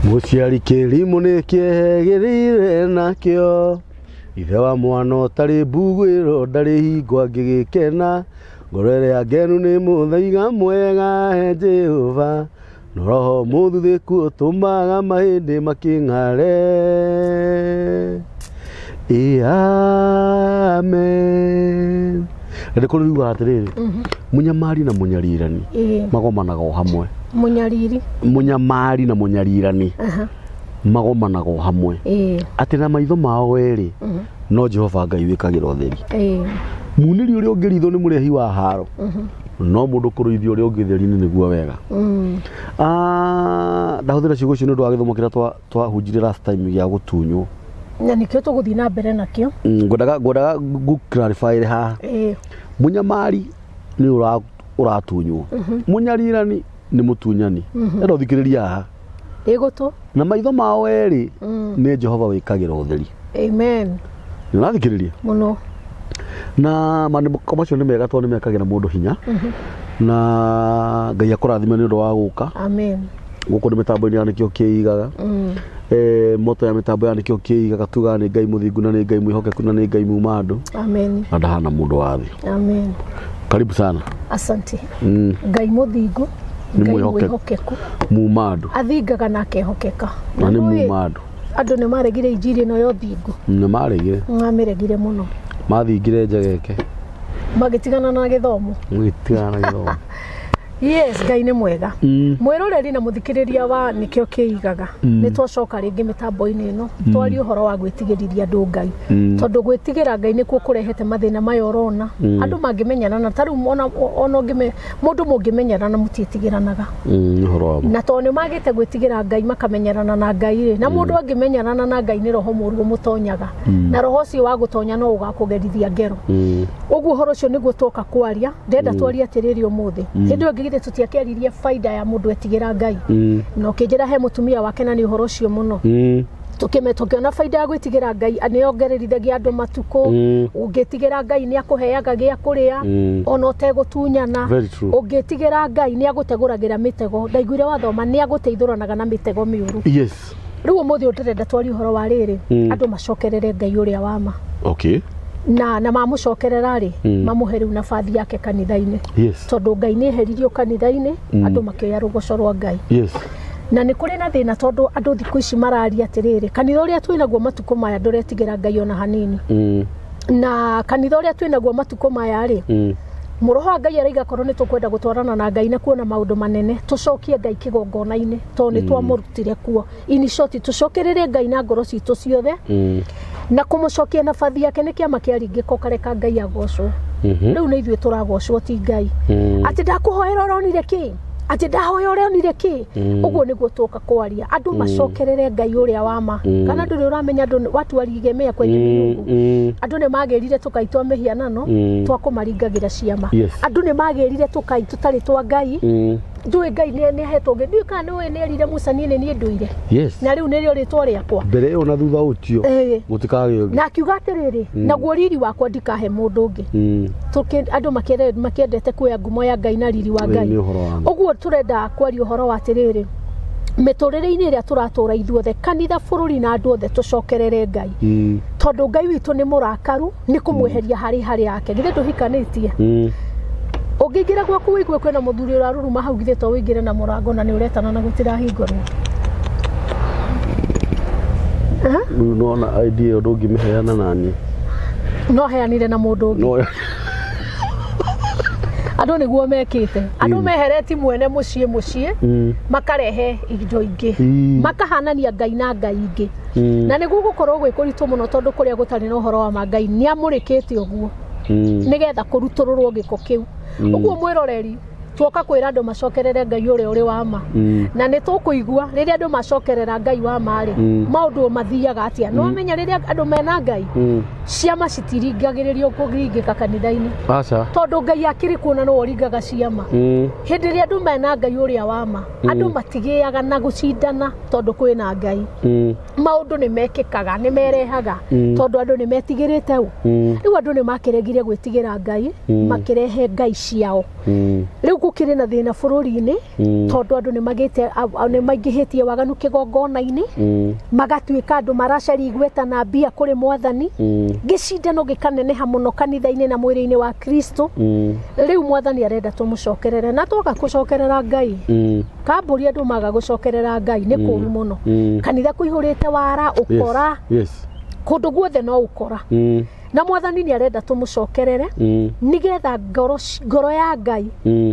Mũciari kĩrimũ nĩ kĩehegĩrĩire nakĩo, ithe wa mwana ũtarĩ mbuguĩro ndarĩ hingo angĩgĩkena, ngoro ĩrĩa ngenu nĩ mũthaiga mwega he Jehova, no roho mũthuthĩku ũtũmaga mahĩndĩ makĩng'are. Ĩ amen. Na nĩ kũrĩ riugaga atĩrĩrĩ, mũnyamari na mũnyarirani magomanaga o hamwe. Mũnyariri. Mũnyamari na mũnyarirani magomanaga o hamwe. Atĩ na maitho mao erĩ no Jehova Ngai wĩkagĩra ũtheri. Munĩri ũrĩa ũngĩrithwo nĩ mũrehi wa haro, no mũndũ kũrũithia ũrĩa ũngĩ theri-inĩ nĩguo wega. Ah, ndahũthĩra ciugo icio nĩ ũndũ wa gĩthomo kĩrĩa twahunjirie last time gĩa gũtunywo. Na nĩkĩo tũgũthiĩ na mbere nakĩo. Ngwendaga ngũ clarify haha. Mũnyamari nĩ ũratunywo, mũnyarirani nĩ mũtunyani. Enda ũthikĩrĩria haha. Ĩgũtũ. Na maitho mao erĩ nĩ Jehova wĩkagĩra ũtheri. Amen. Nĩ ũrathikĩrĩria? Mũno. Na maandĩko macio nĩ mega tondũ nĩ mekagĩra mũndũ hinya. Na Ngai akũrathime nĩ ũndũ wa gũka. Amen. Gũkũ nĩ mĩtambo-inĩ ya nĩkĩo kĩigaga. Moto ya mĩtambo ya nĩkĩo kĩigaga, tugaga nĩ Ngai mũthingu na nĩ Ngai mwĩhokeku na nĩ Ngai muma andũ. Amen. Na ndahana mũndũ wa thĩ. Amen. Karibu sana. Asante. Ngai mũthingu, Nĩ Ngai mwĩhokeku. mwĩhokeku. Muma andũ. Athingaga na akehokeka. Na nĩ nĩũĩ, muma andũ. Andũ nĩ maregire injiri ĩno ya ũthingu. Nĩ maregire. Mamĩregire mũno. Mathingire njegeke. Magĩtigana na gĩthomo. Magĩtigana na gĩthomo. Yes, Ngai nĩ mwega. Mwĩroreri na mũthikĩrĩria wa nĩkĩo kĩigaga. Nĩ twacoka rĩngĩ mĩtambo-inĩ ĩno. Twarie ũhoro wa gwĩtigĩrithia andũ Ngai. Tondũ gwĩtigĩra Ngai nĩkuo kũrehete mathĩna maya ũrona. Andũ mangĩmenyerana ta rĩu ona ũngĩme mũndũ mũngĩmenyerana mũtiĩtigĩranaga. Nĩ ũhoro wa ma. Na tondũ nĩ magĩte gwĩtigĩra Ngai makamenyerana na Ngai rĩ, na mũndũ angĩmenyerana na Ngai nĩ roho mũũru ũmũtonyaga. Na roho ũcio wa gũtonya no ũgakũgerithia ngero. Ũguo ũhoro ũcio nĩguo twoka kwaria. Ndĩrenda twarie atĩrĩrĩ ũmũthĩ. Hĩndĩ ĩyo ĩngĩ githĩ tũtiakĩaririe baida ya mũndũ etigĩra Ngai. Na ũkĩnjĩra he mũtumia wake na nĩ ũhoro ũcio mũno. Tũkĩona baida ya gwĩtigĩra Ngai nĩ yongererithagia andũ matukũ. Ũngĩtigĩra Ngai nĩ akũheaga gĩa kũrĩa ona ũtegũtunyana. Very true. Ũngĩtigĩra Ngai nĩ agũtegũragĩra mĩtego. Ndaiguire wathoma nĩ agũteithũranaga na mĩtego mĩũru. Yes. Rĩu ũmũthĩ ndĩrenda twarie ũhoro wa rĩrĩ, andũ macokerere Ngai ũrĩa wa ma. Okay. Na mamũcokerera rĩ, mamũhe rĩu nabathi yake kanitha-inĩ. Yes. Tondũ Ngai nĩ eheririo kanitha-inĩ, andũ makĩoya rũgoco rwa Ngai. Yes. Na nĩ kũrĩ na thĩna tondũ andũ thikũ ici mararia atĩrĩrĩ, kanitha ũrĩa twĩ naguo matukũ maya ndũretigĩra Ngai ona hanini. Na kanitha ũrĩa twĩ naguo matukũ maya rĩ, mũroho wa Ngai araiga korwo nĩ tũkwenda gũtwarana na Ngai na kuona maũndũ manene, tũcokie Ngai kĩgongona-inĩ tondũ nĩ twamũrutire kuo. In short, tũcokerere Ngai na ngoro citũ ciothe. Na kũmũcokia nabathi yake nĩ kĩama kĩaringĩka ũkareka Ngai agocwo. Rĩu nĩ ithuĩ tũragocwo ti Ngai. Atĩ ndakũhoera ũronire kĩ? Atĩ ndahoya ũronire kĩ? Ũguo nĩguo twoka kwaria. Andũ macokerere Ngai ũrĩa wa ma. Kana ndũrĩ ũramenya andũ watu waligemea kwenye miungu. Andũ nĩ magĩrire tũkai twa mĩhianano twa kũmaringagĩra ciama. Yes. Andũ nĩ magĩrire tũkai tũtarĩ twa Ngai. Ndũĩ Ngai nĩ ahetwo ngĩ. Ndiũĩ kana nĩũĩ nĩ erire Musa niĩ nĩ niĩ ndũire. Yes. Na rĩu nĩrĩo rĩtwa rĩakwa. Mbere ĩyo na thutha ũcio gũtikagĩa ũngĩ. Na akiuga atĩrĩrĩ, naguo riri wakwa ndikahe mũndũ ũngĩ. Andũ makĩendete kuoya ngumo ya Ngai na riri wa Ngai. Nĩ ũhoro wa ma. Ũguo tũrenda kwaria ũhoro wa atĩrĩrĩ, mĩtũrĩre-inĩ ĩrĩa tũratũra ithuothe, kanitha, bũrũri na andũ othe, tũcokerere Ngai. Tondũ Ngai witũ nĩ mũrakaru nĩ kũmweheria harĩ harĩ yake. Githĩ ndũhikanĩtie? Ũngĩingĩra gwaku ũigue kwĩna mũthuri ũraruruma hau, githĩ to ũingĩre na mũrango na nĩ ũretana na gũtirahingũrwo? Rĩu nona idea ĩyo ndũngĩmĩheana naniĩ. No heanire na mũndũ ũngĩ. No Andũ nĩguo mekĩte. Andũ mehereti mwene mũciĩ mũciĩ, makarehe indo ingĩ. Makahanania Ngai na Ngai ingĩ. Na nĩguo gũkorwo gwĩ kũritũ mũno tondũ kũrĩa gũtarĩ na ũhoro wa ma Ngai nĩ amũrĩkĩte ũguo. Nĩgetha kũrutũrũrwo gĩko kĩu. Ũguo mwĩroreri, tuoka kwĩra andũ macokerere Ngai ũrĩa ũrĩ wa ma. Na nĩ tũkũigua rĩrĩa andũ macokerera Ngai wa ma rĩ, maũndũ mathiaga atĩa. Nĩ wamenya rĩrĩa andũ mena Ngai, ciama citiringagĩrĩrio kũringĩka kanitha-inĩ. Aca. Tondũ Ngai akĩrĩ kuona nĩwe ũringaga ciama. Hĩndĩ ĩrĩa andũ mena Ngai ũrĩa wa ma, andũ matigĩaga na gũcindana tondũ kwĩna Ngai. Maũndũ nĩ mekĩkaga, nĩ merehaga, tondũ andũ nĩ metigĩrĩte ũ. Rĩu andũ nĩ makĩregire gwĩtigĩra Ngai, makĩrehe ngai ciao. Rĩu Gũkĩrĩ na thĩna bũrũri-inĩ tondũ andũ nĩ magĩte, nĩ maingĩhĩtie waganu kĩgongona-inĩ, magatuĩka andũ maracaria igweta na mbia kũrĩ mwathani. Gĩcindano gĩkaneneha mũno kanitha-inĩ na mwĩrĩ-inĩ wa Kristo. Rĩu mwathani arenda tũmũcokerere, na twaga gũcokerera Ngai, kambũri andũ maga gũcokerera Ngai nĩ kũũru mũno. Kanitha kũihũrĩte wara, ũkora, kũndũ guothe no ũkora. Na mwathani nĩ arenda tũmũcokerere nĩgetha ngoro ya Ngai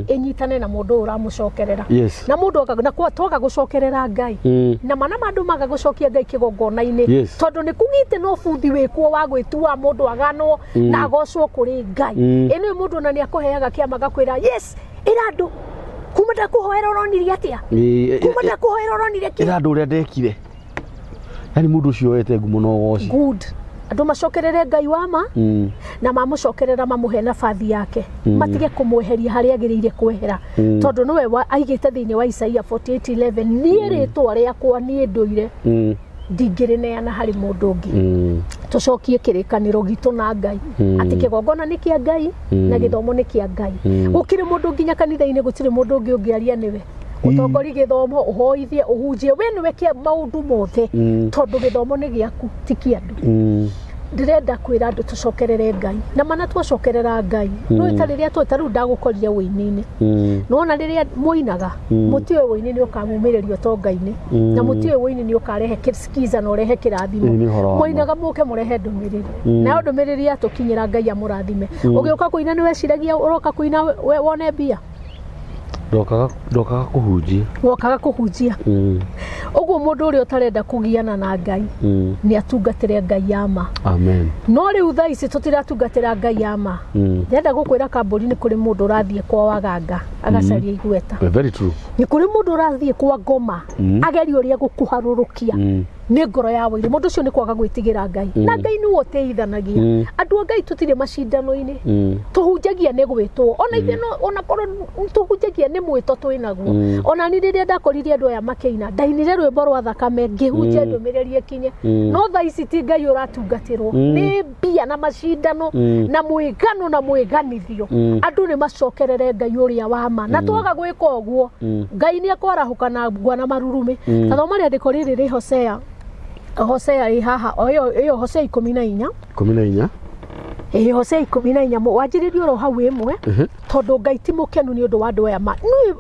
ĩnyitane na mũndũ ũyũ ũramũcokerera. Na mũndũ na twaga gũcokerera Ngai, na mana ma andũ maga gũcokia Ngai kĩgongona-inĩ, tondũ nĩ kũgĩte na ũbuthi wĩkuo wa gwĩtua mũndũ aganwo na agocwo kũrĩ Ngai. Ĩno mũndũ ona nĩ akũheaga kĩama agakwĩra, yes, ĩra andũ kuma ndakũhoera ũronire atĩa, kuma ndakũhoera ũronire kĩ. Ĩra andũ ũrĩa ndekire. Yani mũndũ ũcio oete ngumo na ũgoci. Good. Andũ macokerere Ngai wa ma, na mamũcokerera mamũhe nabathi yake, matige kũmweheria harĩa agĩrĩire kwehera, tondũ nĩwe aigĩte thĩinĩ wa Isaia 48:11, niĩ rĩtwa rĩakwa niĩ ndũire ndingĩrĩneana harĩ mũndũ ũngĩ. Tũcokie kĩrĩkanĩro gitũ na Ngai, atĩ kĩgongona nĩ kĩa Ngai na gĩthomo nĩ kĩa Ngai. Gũkĩrĩ mũndũ nginya kanitha-inĩ, gũtirĩ mũndũ ũngĩ ũngĩaria nĩwe. Ũtongori gĩthomo, ũhoithie, ũhunjie, we nĩwe kĩa maũndũ mothe, tondũ gĩthomo nĩ gĩaku, ti kĩa andũ. Ndĩrenda kwĩra andũ tũcokerere Ngai, na mana twacokerera Ngai, no ta rĩrĩa ta rĩu ndagũkorire wũini-inĩ, nĩwona rĩrĩa mũinaga, mũtiũĩ wũini nĩ ũkamumĩrĩria ũtonga-inĩ, na mũtiũĩ wũini nĩ ũkarehe skiza na ũrehe kĩrathimo. Ĩĩ, nĩ ũhoro wa ma. Mũinaga mũke mũrehe ndũmĩrĩri, nayo ndũmĩrĩri yatũkinyĩra, Ngai amũrathime. Ũgĩũka kũina nĩ weciragia ũroka kũina wone mbia? Ndokaga kũhunjia. Wokaga kũhunjia. Ũguo mũndũ ũrĩa ũtarenda kũgiana na Ngai nĩ atungatĩre Ngai ya ma. Amen. No rĩu thaa ici tũtiratungatĩra Ngai ya ma. Ndĩrenda gũkwĩra kambũri, nĩ kũrĩ mũndũ ũrathiĩ kwa waganga agacaria igweta. Very true. Nĩ kũrĩ mũndũ ũrathiĩ kwa ngoma ageria ũrĩa gũkũharũrũkia. Nĩ ngoro ya wũiru. Mũndũ ũcio nĩ kwaga gwĩtigĩra Ngai, na Ngai nĩwe ũtĩithanagia. Andũ a Ngai, tũtirĩ macindano-inĩ. Tũhunjagia nĩ gwĩtwo, ona ithuĩ no ona korwo tũhunjagia nĩ mwĩto twĩnaguo. Ona ni rĩrĩa ndakorire andũ aya makĩina, ndainire rwĩmbo rwa thakame ngĩhunjia ndũmĩrĩri ĩkinye. No thaa ici ti Ngai ũratungatĩrwo, nĩ mbia na macindano na mwĩgano na mwĩganithio. Andũ nĩ macokerere Ngai ũrĩa wa ma, na twaga gwĩka ũguo, Ngai nĩ ekwarahũka na ngwa na marurumĩ. Ta thoma rĩandĩko rĩrĩ rĩ Hosea. Hosea ĩ haha, o ĩyo Hosea 14. 14. Ĩ, Hosea 14, wanjĩrĩrie oro hau ĩmwe, tondũ Ngai ti mũkenu nĩ ũndũ wa andũ aya. Ma nĩ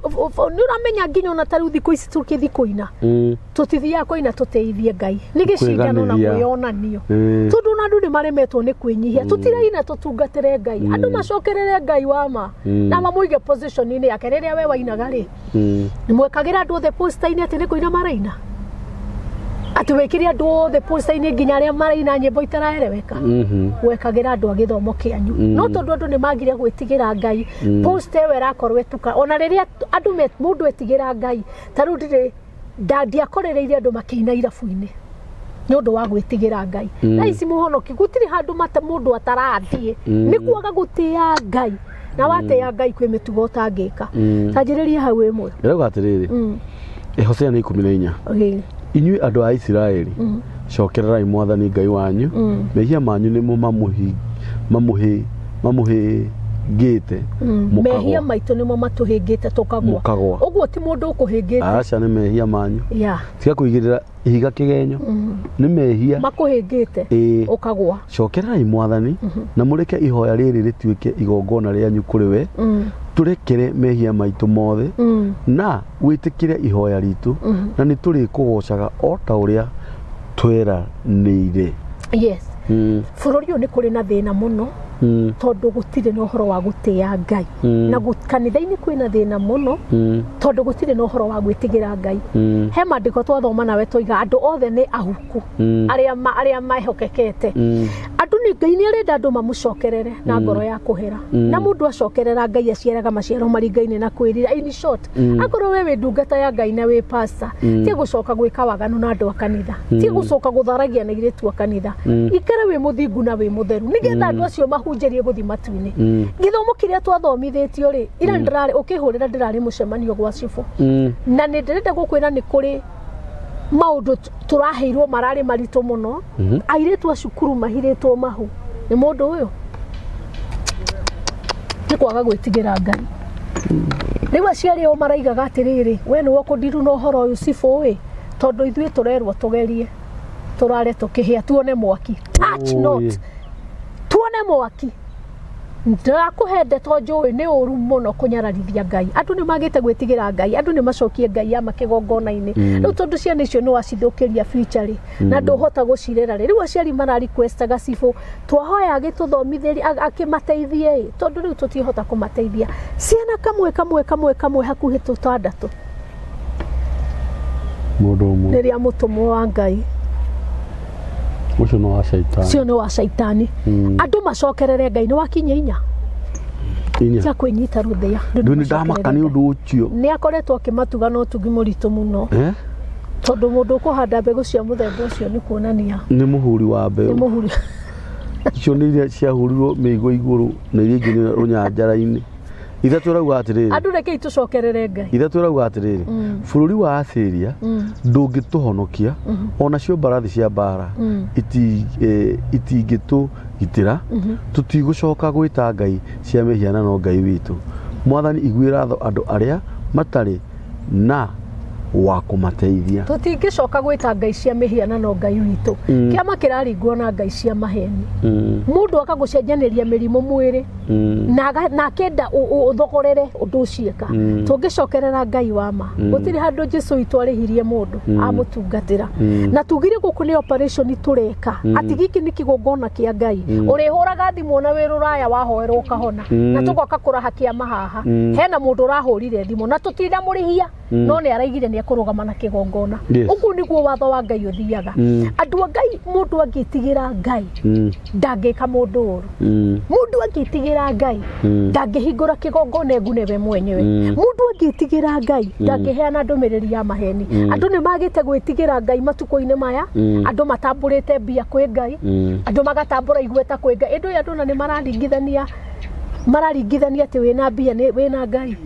ũramenya nginya ona ta rĩu thikũ ici tũkĩthi kũina, tũtithiaga kũina tũteithie Ngai, nĩ gĩcindano na Kwĩganĩria. mwĩyonanio, tondũ ona andũ nĩ maremetwo nĩ kwĩnyihia. Tũtiraina tũtungatĩre Ngai. Andũ macokerere Ngai wa ma na mamũige position-inĩ yake. Rĩrĩa we wainaga rĩ, nĩ mwekagĩra andũ othe poster-inĩ atĩ nĩ kũina maraina, atĩ wĩkĩre andũ othe poster-inĩ, nginya arĩa maraina nyĩmbo itaraereweka? Wekagĩra andũ a gĩthomo kĩanyu. No tondũ andũ nĩ magire gwĩtigĩra Ngai, poster ĩyo ĩrakorwo ĩtuka. Ona rĩrĩa andũ mũndũ etigĩra Ngai, ta rĩu ndirĩ ndiakorereire andũ makĩina irabu-inĩ nĩ ũndũ wa gwĩtigĩra Ngai. Thaa ici mũhonoki gũtirĩ handũ mate mũndũ atarathiĩ, nĩ kwaga gũtĩa Ngai. Na watĩa Ngai, kwĩ mĩtugo ũtangĩka. Tanjĩrĩria hau ĩmwe. Ĩrauga atĩrĩrĩ, Hosea nĩ 14. Inyuĩ andũ a Isiraeli, cokererai mwathani Ngai wanyu. Mehia manyu nĩmo mamũhĩngĩte Mehia mũkagwa. Maitũ nĩmo matũhĩngĩte tũkagwa. Mũkagwa. Ũguo ti mũndũ ũkũhĩngĩte. Aca, nĩ mehia manyu. Tiga kũigĩrĩra ihiga kĩgenyo, nĩ mehia makũhĩngĩte Ĩĩ. ũkagwa. Cokererai mwathani na mũreke ihoya rĩrĩ rĩtuĩke igongona rĩanyu kũrĩ we: tũrekere mehia maitũ mothe na wĩtĩkĩre ihoya ritũ, na nĩ tũrĩkũgocaga o ta ũrĩa tweranĩire. Yes. Bũrũri ũyũ nĩ kũrĩ na thĩna mũno, tondũ gũtirĩ na ũhoro wa gũtĩa Ngai. Na kanitha-inĩ kwĩna thĩna mũno, tondũ gũtirĩ na ũhoro wa gwĩtigĩra Ngai. He maandĩko twathoma nawe twoiga andũ othe nĩ ahuku, arĩa mehokekete. Andũ nĩ Ngai nĩ arenda andũ mamũcokerere na ngoro ya kũhera, na mũndũ acokerera Ngai aciaraga maciaro maringaine na kwĩrira. In short, akorwo we wĩ ndungata ya Ngai na wĩ pastor, ti gũcoka gwĩka waganu na andũ a kanitha, ti gũcoka gũtharagia na airĩtu a kanitha. Ikara wĩ mũthingu na wĩ mũtheru, nĩgetha andũ acio mahunjĩrie gũthiĩ matu-inĩ. Gĩthomo kĩrĩa twathomithĩtio rĩ, ira ndĩrarĩ ũkĩhũrĩra, ndĩrarĩ mũcemanio gwa cibũ, na nĩ ndĩrenda gũkwĩra nĩ kũrĩ maũndũ tũraheirwo mararĩ maritũ mũno. Airĩtu a cukuru mahirĩtwo mahu nĩ mũndũ ũyũ, nĩ kwaga gwĩtigĩra Ngai. Rĩu aciari ao maraigaga atĩrĩrĩ, we nĩwe ũkũndiru na ũhoro ũyũ cibũ ĩ, tondũ ithuĩ tũrerwo tũgerie tũrare tũkĩhĩa tuone mwaki. Touch not. Tuone mwaki. Ndakũhe ndeto njũĩ nĩ ũru mũno kũnyararithia Ngai. Andũ nĩ magĩte gwĩtigĩra Ngai, andũ nĩ macokie Ngai ama kĩgongona-inĩ. Rĩu tondũ ciana icio nĩ wacithũkĩria future rĩ, na ndũhota gũcirera rĩ, rĩu aciari mara requestaga cibũ twahoya agĩtũthomithĩrie, akĩmateithie ĩ, tondũ rĩu tũtihota kũmateithia. Ciana kamwe kamwe kamwe kamwe hakuhĩ tũtandatũ. Mũndũ ũmwe. Rĩrĩa mũtũmwo wa Ngai. Ũcio nĩ wa caitani. Ũcio nĩ wa caitani. Andũ macokerere Ngai, nĩ wakinyia inya. Inya. Cia kwĩnyita rũthĩa. Ndũ nĩ ndamaka nĩ ũndũ ũcio. Nĩ akoretwo akĩmatuga na ũtugi mũritũ mũno. Eh? Tondũ mũndũ ũkũhanda mbegũ cia mũthemba ũcio nĩ kuonania. Nĩ mũhuri wa mbeũ. Nĩ mũhuri. Icio nĩ iria ciahurirwo mĩigua igũrũ na iria ingĩ nĩ rũnyanjara-inĩ. Ithatũ ĩrauga atĩrĩrĩ. Andũ rekei tũcokerere Ngai. Ithatũ ĩrauga atĩrĩrĩ, bũrũri wa Asiria ndũngĩtũhonokia, o nacio mbarathi cia mbaara itingĩtũgitĩra, tũtigũcoka gwĩta ngai cia mĩhianano Ngai witũ. Mwathani iguĩra tha andũ arĩa matarĩ na wa kũmateithia. Tũtingĩcoka gwĩta ngai cia mĩhianano Ngai witũ. Kĩama kĩraringwo na ngai cia maheni. Mũndũ akagũcenjanĩria mĩrimũ mwĩrĩ na akenda ũthogorere ũndũ ũciĩka. Tũngĩcokerera Ngai wa ma, gũtirĩ handũ Jesu witũ arĩhirie mũndũ amũtungatĩra. Na tugire gũkũ nĩ operation tũreka, atĩ gĩkĩ nĩ kĩgongona kĩa Ngai. Ũrĩhũraga thimũ ona wĩ rũraya wahoerwo ũkahona. Na tũgoka kũraha kĩama haha. Hena mũndũ ũrahũrire thimũ na tũtinamũrĩhia, no nĩ araigire nĩ ekũrũgama na kĩgongona. Ũguo nĩguo watho wa Ngai ũthiaga. Andũ a Ngai, mũndũ angĩtigĩra Ngai ndangĩka mũndũ ũru. Mũndũ angĩtigĩra Ngai ndangĩhingũra kĩgongona egune we mwenyewe. Mũndũ angĩtigĩra Ngai ndangĩheana ndũmĩrĩri ya maheni. Andũ nĩ magĩte gwĩtigĩra Ngai matukũ-inĩ maya. Andũ matambũrĩte mbia kwĩ Ngai, andũ magatambũra igweta kwĩ Ngai. Ĩndũ andũ ona nĩ mararingithania atĩ wĩna mbia nĩ wĩna Ngai.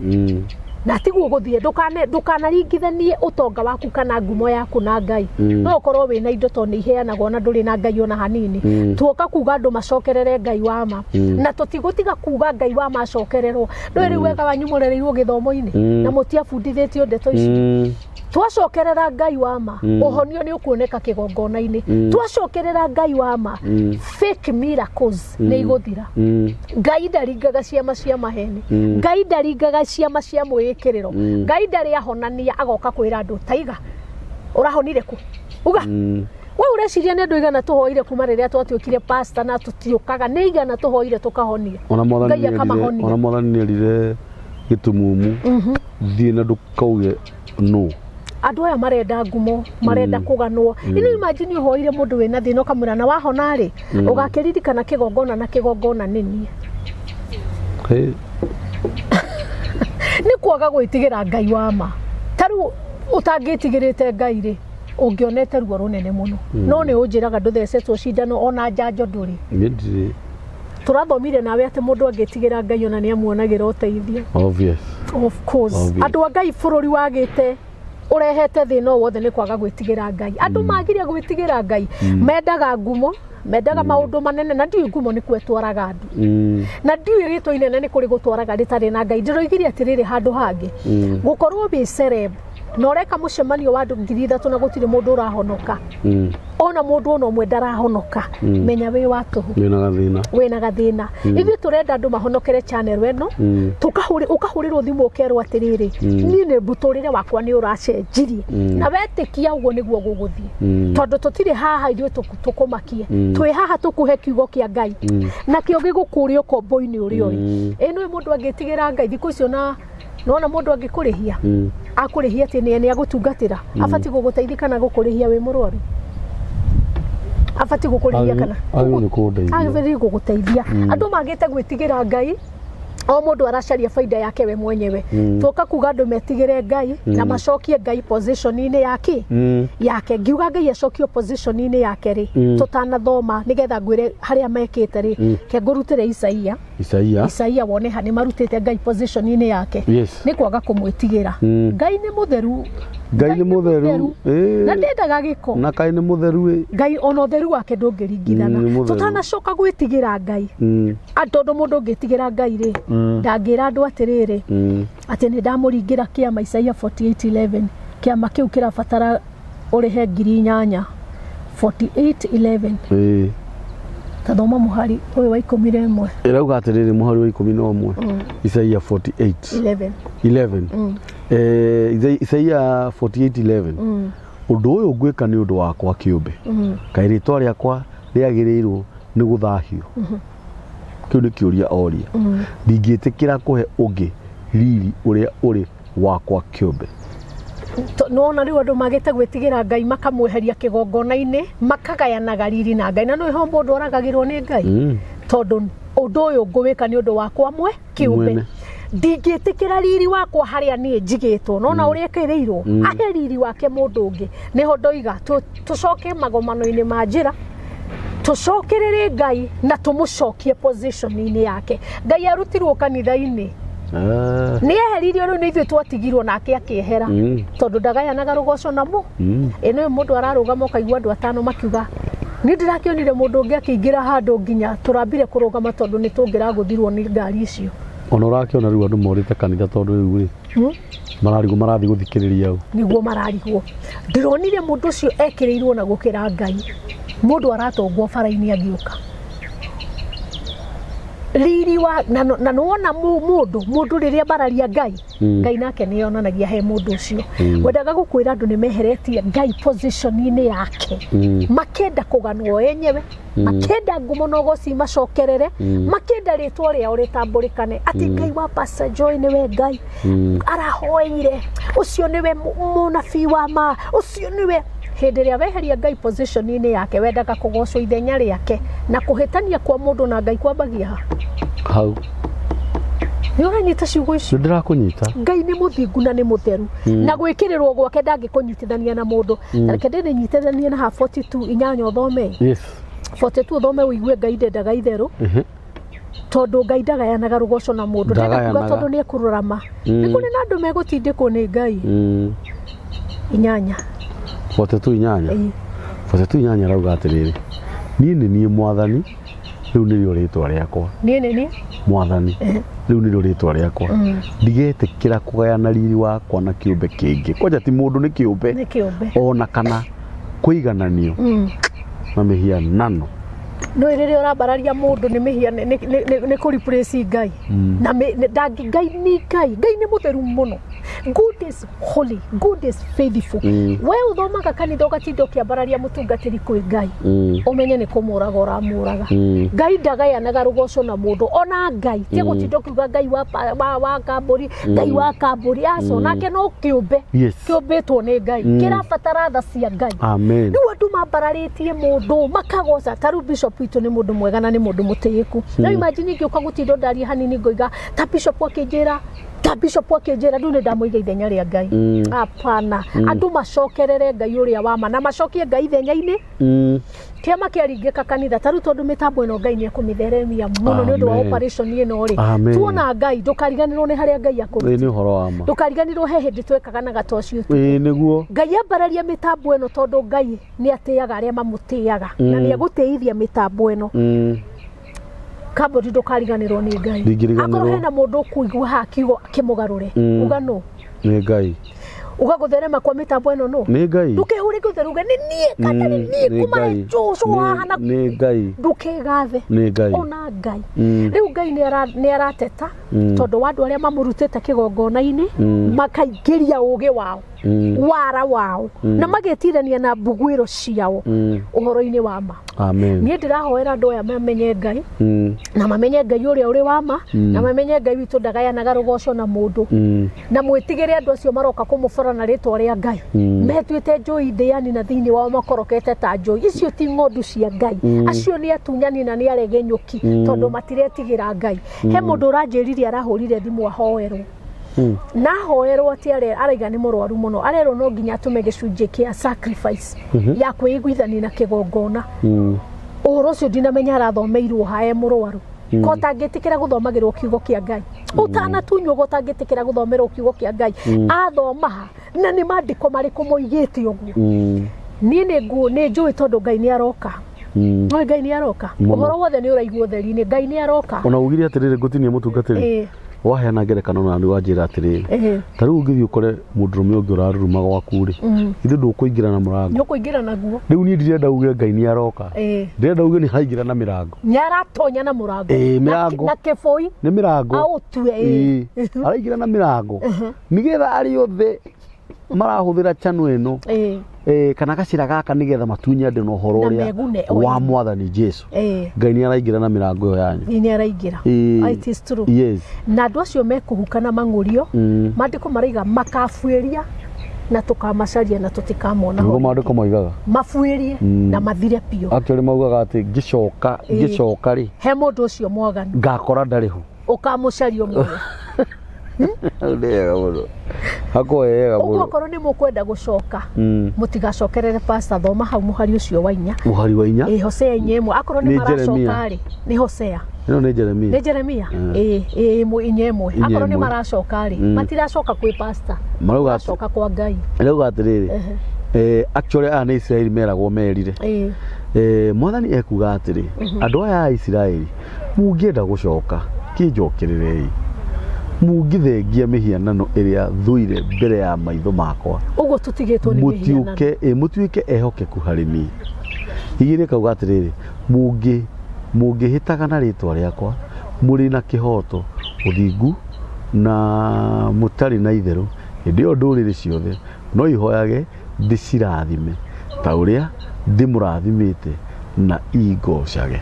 Na tiguo gũthiĩ, ndũkanaringithanie ũtonga waku kana ngumo yaku na Ngai. No ũkorwo wĩna indo tondũ nĩ iheanagwo na ndũrĩ na Ngai ona hanini. Tuoka kuga andũ macokerere Ngai wa ma. Na tũtigũtiga kuga Ngai wa ma acokererwo. Ndũĩ rĩu wega wanyu mũrereirwo gĩthomo-inĩ na mũtiabundithĩtio ndeto ici. Twacokerera Ngai wa ma, ũhonio nĩ ũkuoneka kĩgongona-inĩ. Twacokerera Ngai wa ma, fake miracles nĩ igũthira. Ngai ndaringaga ciama cia maheni. Ngai ndaringaga ciama cia mwĩĩkĩrĩro. Ngai ndarĩ ahonania agoka kwĩra andũ taiga ũrahonire kũ? Uga. We ũreciria nĩ andũ igana tũhoire kuma rĩrĩa twatuĩkire pastor na tũtiũkaga, nĩ igana tũhoire tũkahonia. Ona Ngai akamahonia. Mwathani nĩerire gĩtumumu, thiĩ na ndũkauge no. Andũ aya marenda ngumo, marenda kũganwo. Ino imagine ũhoire mũndũ wĩna thĩna ũkamwĩra na wahona rĩ, ũgakĩririkana kĩgongona na kĩgongona nĩ niĩ. Nĩ kwaga gwĩtigĩra Ngai wa ma. Ta rĩu ũtangĩtigĩrĩte Ngai rĩ, ũngĩonete ruo rũnene mũno. No nĩ ũnjĩraga ndũthecetwo cindano ona njanjo ndũrĩ. Nĩ Tũrathomire nawe atĩ mũndũ angĩtigĩra Ngai ona nĩ amuonagĩra ũteithio. Obvious. Of course. Andũ a Ngai bũrũri wagĩte ũrehete thĩna o wothe nĩ kwaga gwĩtigĩra Ngai. Andũ magire gwĩtigĩra Ngai, mendaga ngumo, mendaga maũndũ manene, na ndiũĩ ngumo nĩkuo ĩtwaraga andũ. Na ndiũĩ rĩtwa inene nĩ kũrĩ gũtwaraga rĩtarĩ na Ngai. Ndĩroigire atĩrĩrĩ handũ hangĩ, gũkorwo wĩ celeb na ũreka mũcemanio wa andũ 3,000 na gũtirĩ mũndũ ũrahonoka. Ona mũndũ ona ũmwe ndarahonoka, menya wĩ wa tũhũ. Wĩna gathĩna. Wĩna gathĩna. Ithuĩ tũrenda andũ mahonokere channel ĩno, ũkahũrĩrwo thimũ ũkerwo atĩrĩrĩ, niĩ nĩ mũtũrĩre wakwa nĩ ũracenjirie. Na wetĩkia ũguo nĩguo gũgũthiĩ. Tondũ tũtirĩ haha ithuĩ tũkũmakie. Twĩ haha tũkũhe kiugo kĩa Ngai. Nakĩo gĩgũkũũre ũkombo-inĩ ũrĩa ũrĩ. Ĩ nĩũĩ mũndũ angĩtigĩra Ngai thikũ icio na nona mũndũ angĩkũrĩhia, akũrĩhia atĩ nĩ agũtungatĩra, abatiĩ gũgũteithia kana gũkũrĩhia wĩ mũrwaru? Abatiĩ gũkũrĩhia kana? Agĩrĩirwo nĩ kũndeithia. Agĩrĩirwo gũgũteithia. Andũ magĩte gwĩtigĩra Ngai, o mũndũ aracaria baida yake we mwenyewe. Tuoka kuga andũ metigĩre Ngai na macokie Ngai position-inĩ yake. Yake. Ngiuga Ngai acokio position-inĩ yake rĩ, tũtanathoma nĩgetha ngwĩre harĩa mekĩte rĩ, ke ngũrutĩre Isaia. Isaia. Isaia wone ha nĩ marutĩte Ngai position-inĩ yake. Yes. Nĩ kwaga kũmwĩtigĩra. Ngai nĩ mũtheru. Ngai nĩ mũtheru. Ĩĩ. Na ndendaga gĩko. Na kaĩ nĩ mũtheru ĩ. Ngai ona ũtheru wake ndũngĩringithana. Nĩ mũtheru. Tũtanacoka gwĩtigĩra Ngai. Tondũ mũndũ ũngĩtigĩra Ngai rĩ, ndangĩra andũ atĩrĩrĩ, atĩ nĩ ndamũringĩra kĩama Isaia 48:11. Kĩama kĩu kĩrabatara ũrĩhe 8,000. 48:11. Ĩĩ. Ta thoma mũhari ũyũ wa 11. Ĩrauga atĩrĩrĩ mũhari wa 11. Isaia 48. 11. 11. Isaia 48:11. Ũndũ ũyũ ngwĩka nĩ ũndũ wakwa kĩũmbe. Kaĩ rĩtwa rĩakwa rĩagĩrĩirwo nĩ gũthahio. Kĩu nĩ kĩũria oria. Ndingĩtĩkĩra kũhe ũngĩ riri ũrĩa ũrĩ wakwa kĩũmbe. Nĩwona rĩu andũ magĩte gwĩtigĩra Ngai makamweheria kĩgongona-inĩ makagayanaga riri na Ngai na nĩho mũndũ oragagĩrwo nĩ Ngai. Tondũ ũndũ ũyũ ngũwĩka nĩ ũndũ wakwa mwe kĩũmbe. Ndingĩtĩkĩra riri wakwa harĩa niĩ njigĩtwo nona ũrĩa ĩkĩrĩirwo ahe riri wake mũndũ ũngĩ. Nĩho ndoiga tũcoke magomano-inĩ ma njĩra, tũcokerere Ngai na tũmũcokie position-inĩ yake. Ngai arutirwo kanitha-inĩ. Nĩ eheririo rĩu nĩ ithuĩ twatigirwo nake akĩehera. Tondũ ndagayanaga rũgoco namo. Ĩ nĩ mũndũ ararũgama ũkaigua andũ atano makiuga niĩ ndĩrakĩonire mũndũ ũngĩ akĩingĩra handũ nginya tũrambire kũrũgama tondũ nĩ tũngĩragũthirwo nĩ ngari icio. Ona ũrakĩona rĩu andũ morĩte kanitha tondũ rĩu rĩ mararigwo marathiĩ gũthikĩrĩria ũ. Nĩguo mararigwo. Ndĩronire mũndũ ũcio ekĩrĩirwo na gũkĩra Ngai. Mũndũ aratongwo bara-inĩ agĩũka. Riri wa na nĩwona mũndũ rĩrĩa mbararia Ngai, Ngai nake nĩ yonanagia he mũndũ ũcio. Wendaga gũkwĩra andũ nĩ meheretie Ngai position-inĩ yake. Makenda kũganwo enyewe, makenda ngumo na ũgoci macokerere, makenda rĩtwa rĩao rĩtambũrĩkane atĩ Ngai wa Pastor Joy nĩwe Ngai. Arahoeire, ũcio nĩwe mũnabii wa ma, ũcio nĩwe. Hĩndĩ ĩrĩa weheria Ngai position-inĩ yake, wendaga kũgocwo ithenya rĩake na kũhĩtania kwa mũndũ na Ngai kwambagia ha? Hau. Nĩ ũranyita ciugo icio? Nĩ ndĩrakũnyita. Ngai nĩ mũthingu na nĩ mũtheru. Na gwĩkĩrĩrwo gwake ndangĩkũnyitithania na mũndũ. Reke ndĩrĩnyitithanie na ha 42 inyanya ũthome. Yes. 42 ũthome ũigue Ngai ndendaga itherũ. Tondũ Ngai ndagayanaga rũgoco na mũndũ. Ndenda kuga tondũ nĩ ekũrũrama. Nĩ kũrĩ na andũ megũtindĩkwo nĩ Ngai. Inyanya. 42 inyanya. 42 inyanya rauga atĩrĩrĩ, niĩ nĩ niĩ mwathani, rĩu nĩrĩo rĩtwa rĩakwa. Niĩ nĩ niĩ mwathani, rĩu nĩrĩo rĩtwa rĩakwa. Ndigetĩkĩra kũgayana riri wakwa na kĩũmbe kĩngĩ. Kwanja ti mũndũ, nĩ kĩũmbe. Nĩ kĩũmbe. Ona kana kũigananio na mĩhianano. No rĩrĩa ũrambararia mũndũ nĩ mĩhianano, nĩ kũ replace Ngai. Na Ngai nĩ Ngai, Ngai nĩ mũtheru mũno. God is holy, God is faithful. We ũthomaga kanitha ũgatinda ũkĩambararia mũtungatĩri kwĩ Ngai. Ũmenye nĩ kũmũraga ũramũraga. Ngai ndagayanaga rũgoco na mũndũ ona Ngai. Ti gũtinda ũkiuga Ngai wa kambũri, Ngai wa kambũri aco nake no kĩũmbe. Kĩũmbĩtwo nĩ Ngai. Kĩrabatara tha cia Ngai. Amen. Rĩu andũ mambararĩtie mũndũ makagoca ta rĩu bishop witũ nĩ mũndũ mwega na nĩ mũndũ mũtĩĩku. No imagine ingĩũka gũtinda ndaria hanini ngoiga ta bishop akĩnjĩra, ta bishop akĩnjĩra rĩu nĩ ndamũiga ithenya rĩa Ngai. Hapana. Andũ macokerere Ngai ũrĩa wa ma na macokie Ngai ithenya-inĩ. Kĩama kĩaringĩka kanitha ta rĩu tondũ mĩtambo ĩno Ngai nĩ ekũmĩtheremia mũno nĩ ũndũ wa operation ĩno rĩ. Tuona Ngai ndũkariganĩrwo nĩ harĩa Ngai akũrutire. Nĩ ũhoro wa ma. Ndũkariganĩrwo he hĩndĩ twekaga na gatoci ũtukũ. Ĩĩ nĩguo. Ngai ambararia mĩtambo ĩno tondũ Ngai nĩ atĩaga arĩa mamũtĩaga na nĩ egũtĩithia mĩtambo ĩno. Kambũri ndũkariganĩrwo nĩ Ngai. Ndingĩriganĩrwo. Akorwo hena mũndũ ũkũigua haha kiugo kĩmũgarũre, uga nũ? Nĩ Ngai. Uga gũtherema kwa mĩtambo ĩno nũ? Nĩ Ngai. Ndũkehure gũtheruge nĩ niĩ kana nĩ niĩ kuma cũcũ haha na nĩ Ngai. Ndũkegathe. Nĩ Ngai. Ona Ngai. Rĩu Ngai nĩ arateta tondũ wa andũ arĩa mamũrutĩte kĩgongona-inĩ makaingĩria ũgĩ wao, wara wao na magetirania na mbuguĩro ciao ũhoro-inĩ wa ma. Amen. Niĩ ndĩrahoera andũ aya mamenye Ngai na mamenye Ngai ũrĩa ũrĩ wa ma na mamenye Ngai witũ ndagayanaga rũgoco na mũndũ na mwĩtigĩre andũ acio maroka kũmũbora na rĩtwa rĩa Ngai metuĩte njũi ndĩani na thĩinĩ wao makorokete ta njũi. Icio ti ng'ondu cia Ngai. Acio nĩ atunyani na nĩ aregenyũki tondũ matiretigĩra Ngai. He mũndũ ũranjĩrire arahũrire thimũ ahoerwo. Na ahoerwo atĩ araiga nĩ mũrwaru mũno, arerwo no nginya atũme gĩcunjĩ kĩa sacrifice ya kwĩiguithania na kĩgongona. Ũhoro ũcio ndinamenya arathomeirwo ha e mũrwaru. Ko ũtangĩtĩkĩra gũthomagĩrwo kiugo kĩa Ngai, ũtanatunywo go ũtangĩtĩkĩra gũthomerwo kiugo kĩa Ngai, athoma ha na nĩ maandĩko marĩkũ moigĩte ũguo? Niĩ nĩ njũĩ tondũ Ngai nĩ aroka. No Ngai nĩ aroka. Mũno. Ũhoro wothe nĩ ũraigwo ũtheri-inĩ, Ngai nĩ aroka. Ona ugire atĩrĩrĩ, ngũtinie mũtungatĩri, waheana ngerekano na nĩ wanjĩra atĩrĩrĩ, ta rĩu ũngĩthiĩ ũkore mũndũrũme ũngĩ ũraruruma gwaku rĩ, ithuĩ ndũkũingĩra na mũrango? Nĩ ũkũingĩra naguo. Rĩu niĩ ndirenda uge Ngai nĩ aroka, ndĩrenda uge nĩ haingĩra na mĩrango. Nĩ aratonya na mũrango. Mĩrango. Na kĩbũi. Nĩ mĩrango. Aũtue, ĩĩ. Araingĩra na mĩrango nĩgetha arĩa othe marahũthĩra channel ĩno, kana gacĩra gaka, nĩgetha matunye andũ na ũhoro Na ũrĩa megune, wa ĩĩ. Mwathani Jesu. Ngai nĩ araingĩra na mĩrango ĩyo yanyu. Nĩ araingĩra. It is true. Na andũ acio mekũhuka na mang'ũrio. Maandĩko maraiga makabuĩria na tũkamacaria na tũtikamona Nĩguo ho. Maandĩko moigaga. Mabuĩrie na mathire biũ. Actually maugaga atĩ ngĩcoka, ngĩcoka rĩ, he mũndũ ũcio mwaganu, ngakora ndarĩ ho. Ũkamũcaria ũmuone. Nĩ wega mũno, hakwa wega Ũguo mũno. okorwo nĩ mũkwenda gũcoka, mũtigacokerere pastor. Thoma hau mũhari ũcio wa 4. Mũhari wa 4. Ĩ, Hosea 4:1, akorwo nĩ Nĩ maracoka Jeremia. rĩ, nĩ Hosea. Ĩno nĩ Jeremia. Nĩ Jeremia, ĩ ĩ ĩmwe 4:1. 4 Akorwo nĩ 1. maracoka rĩ, matiracoka kwĩ pastor, Marauga atĩ maracoka kwa Ngai. Rauga atĩrĩrĩ, actually aya nĩ Isiraeli meragwo merire. Mwathani ekuga atĩrĩ, andũ aya a Isiraeli, mũngĩenda gũcoka, kĩnjokererei, mũngĩthengia mĩhianano ĩrĩa thũire mbere ya maitho makwa, Ũguo tũtigĩtwo nĩ mĩhianano. Mũtiũke, mũtuĩke ehokeku harĩ niĩ. 2 kauga atĩrĩrĩ, mũngĩhĩtaga na rĩtwa rĩakwa mũrĩ na kĩhoto, ũthingu na mũtarĩ na itherũ, hĩndĩ ĩyo ndũrĩrĩ ciothe no ihoyage ndĩcirathime ta ũrĩa ndĩmũrathimĩte na ingocage.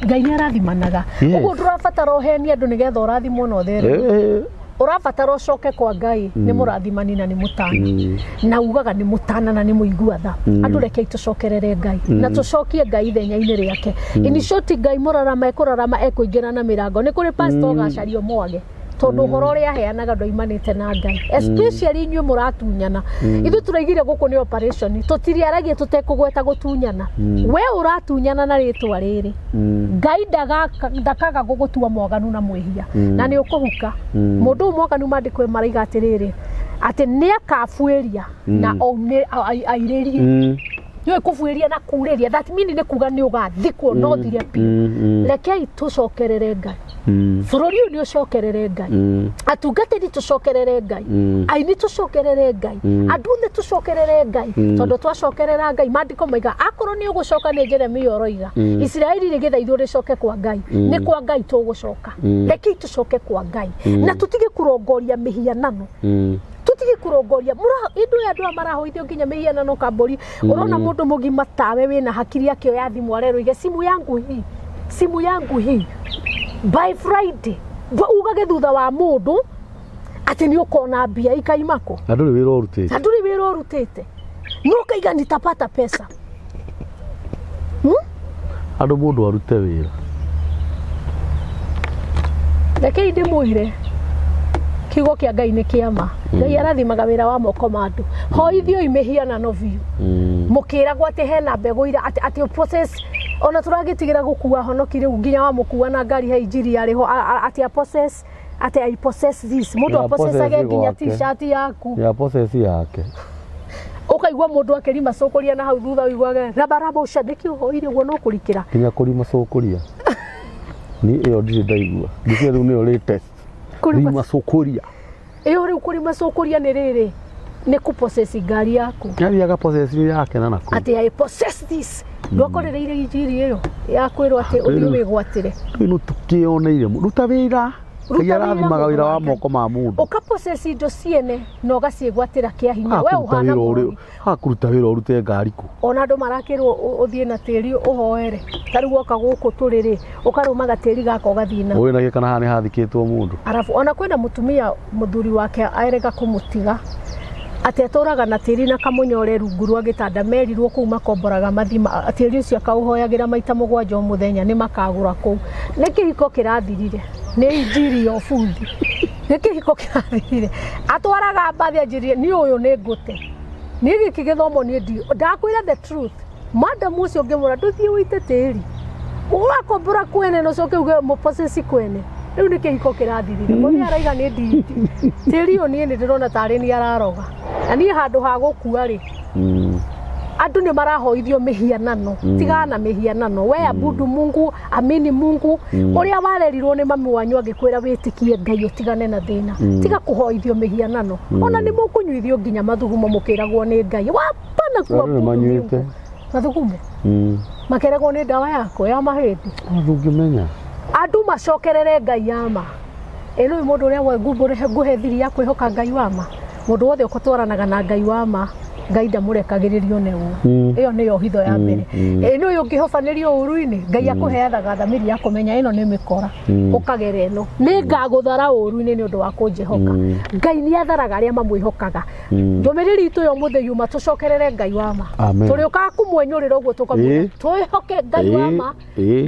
Ngai nĩ arathimanaga. Ũguo ndũrabatara ũhenie andũ nĩgetha ũrathimwo na ũthereme. Ũrabatara ũcoke kwa Ngai, nĩ mũrathimani na nĩ mũtana, na ugaga nĩ mũtana na nĩ mũigua tha. Andũ, rekei tũcokerere Ngai na tũcokie Ngai ithenya-inĩ rĩake. In short, Ngai mũrarama ekũrarama, ekũingĩra na mĩrango. Nĩ kũrĩ pastor ũgacario mwage tondũ ũhoro ũrĩa aheanaga ndwaimanĩte na Ngai, especially inyuĩ mũratunyana. Ithuĩ tũraigire gũkũ nĩ operation, tũtiriaragia tũtekũgweta gũtunyana. We ũratunyana na rĩtwa rĩrĩ, Ngai ndakaga gũgũtua mwaganu na mwĩhia, na nĩ ũkũhuka. Mũndũ ũyũ mwaganu, maandĩko maraiga atĩrĩrĩ, atĩ nĩ akabuĩria na airĩrie. Nĩũĩ kũbuĩria na kurĩria, that mean nĩ kuga nĩ ũgathikwo no thire biũ. Rekei tũcokerere Ngai. Bũrũri ũyũ nĩ ũcokerere Ngai. Atungatĩri, tũcokerere Ngai. Aini, tũcokerere Ngai. Andũ othe, tũcokerere Ngai, tondũ twacokerera Ngai, maandĩko maiga akorwo nĩ ũgũcoka, nĩ Jeremia ũroiga, Isiraeli rĩgĩthaithwo rĩcoke kwa Ngai, nĩ kwa Ngai tũgũcoka. Rekei tũcoke kwa Ngai na tũtige kũrongoria mĩhianano, tũtige kũrongoria indũ ya andũ aya marahoithio nginya mĩhianano kambũri. Ũrona mũndũ mũgima tawe wĩna hakiri akĩoya thimũ arerwo ige simu yangu hii, simu yangu hii by Friday. Ugage thutha wa mũndũ atĩ nĩ ũkona mbia ikaima kũ? Na ndũrĩ wĩra ũrutĩte. Na ndũrĩ wĩra ũrutĩte, no ũkaiga nitapata pesa. Andũ, mũndũ arute wĩra. Rekei ndĩmwĩre, kiugo kĩa Ngai nĩ kĩama. Ngai arathimaga wĩra wa moko ma andũ. Hoithioi mĩhianano biũ, mũkĩragwo atĩ hena mbegũ ira atĩ process ona tũragĩtigĩra gũkua honoki rĩu nginya wamũkua na ngari, he injiri yarĩ ho atĩ a possess, atĩ I possess this. Mũndũ Ya apossessage possess nginya gwake. T-shirt yaku. Ya possess yake. Ũkaigua mũndũ akĩrima cũkũria na hau thutha, ũiguage rabaraba ũcio nĩkĩ ũhoire ũguo no kũrikĩra. Nginya kũrima cũkũria ni ĩyo ndirĩ ndaigua, ngĩcia rĩu nĩyo latest. Kũrima. Rima cũkũria. Ĩyo rĩu kũrima cũkũria nĩ rĩrĩ, nĩ kũpossess ngari yaku. Athiaga possess yake na nakũu. Atĩ I possess this. Ndwakorereire injiri ĩyo ya kwĩrwo atĩ ũthiĩ wĩgwatĩre. Rĩu nĩ tũkĩoneire ruta wĩra. Ruta Ngai wĩra, arathimaga mũndũ wĩra wa wa Ngai. moko ma mũndũ. Ũkapossess indo ciene na ũgaciĩgwatĩra kĩa hinya we. Hakũruta Ũhana wĩra ũrĩ mũrogi. Hakũruta wĩra ũrute ngari kũ? Ona andũ marakĩrwo ũthiĩ na tĩri ũhoere. Ta rĩu woka gũkũ tũrĩ rĩ, ũkarũma gatĩri gaka ũgathiĩ nako. Ũĩ na gĩkana haha nĩ hathikĩtwo mũndũ. Arabu ona kwĩna mũtumia mũthuri wake arega kũmũtiga, atĩ atũraga na tĩri na kamũnyore rungu rwa gĩtanda. Merirwo kũu makomboraga mathima, tĩri ũcio akaũhoyagĩra maita 7 o mũthenya nĩ makagũra kũu. Nĩ kĩhiko kĩrathirire, nĩ injiri ya ũbuthi, nĩ kĩhiko kĩrathirire. Atwaraga mbathi anjĩrire niĩ ũyũ nĩ ngũte, niĩ gĩkĩ gĩthomo niĩ ndi ndakwĩra the truth. Madam ũcio ngĩmwĩra ndũthiĩ ũite tĩri. Wakombora kwene na ũcoke uge mũposesi kwene. Rĩu nĩ kĩhiko kĩrathirire. Mũthee araiga nĩ ndindi. Tĩri ũyũ niĩ nĩ ndĩrona tarĩ niĩ araroga. Na niĩ handũ ha gũkua rĩ, andũ nĩ marahoithio mĩhianano. Tigana na mĩhianano. We abudu Mungu, amini Mungu. Ũrĩa warerirwo nĩ mami wanyu agĩkwĩra wĩtĩkie Ngai ũtigane na thĩna. Tiga kũhoithio mĩhianano. Ona nĩ mũkũnyuithio nginya mathugumo mũkĩragwo nĩ Ngai. Wapana Andũ nĩ kuabudu manyuĩte. Mungu. Mathugumo makeragwo nĩ ndawa yako ya mahĩndĩ. Ndũngĩmenya. Andũ macokerere Ngai ya ma. Ĩ nĩ mũndũ ũrĩa ngumbũrĩhe ngũhe thiri ya kwĩhoka Ngai wa ma. Mũndũ wothe ũgũtwaranaga na Ngai wa ma, Ngai ndamũrekagĩrĩrio nĩ ũũ. Ĩyo nĩyo hitho ya mbere. Ĩ nĩ ũyũ ũngĩhobanĩrio ũru-inĩ, Ngai akũheaga thamiri ya kũmenya ĩno nĩ mĩkora, ũkagera ĩno. Nĩ ngagũthara ũru-inĩ nĩ ũndũ wa kũnjĩhoka. Ngai nĩ atharaga arĩa mamwĩhokaga. Ndũmĩrĩri itũ ya ũmũthĩ yuma tũcokerere Ngai wa ma. Amen. Tũrĩũkaga kũmwenyũrĩra ũguo tũkamwĩra twĩhoke Ngai wa ma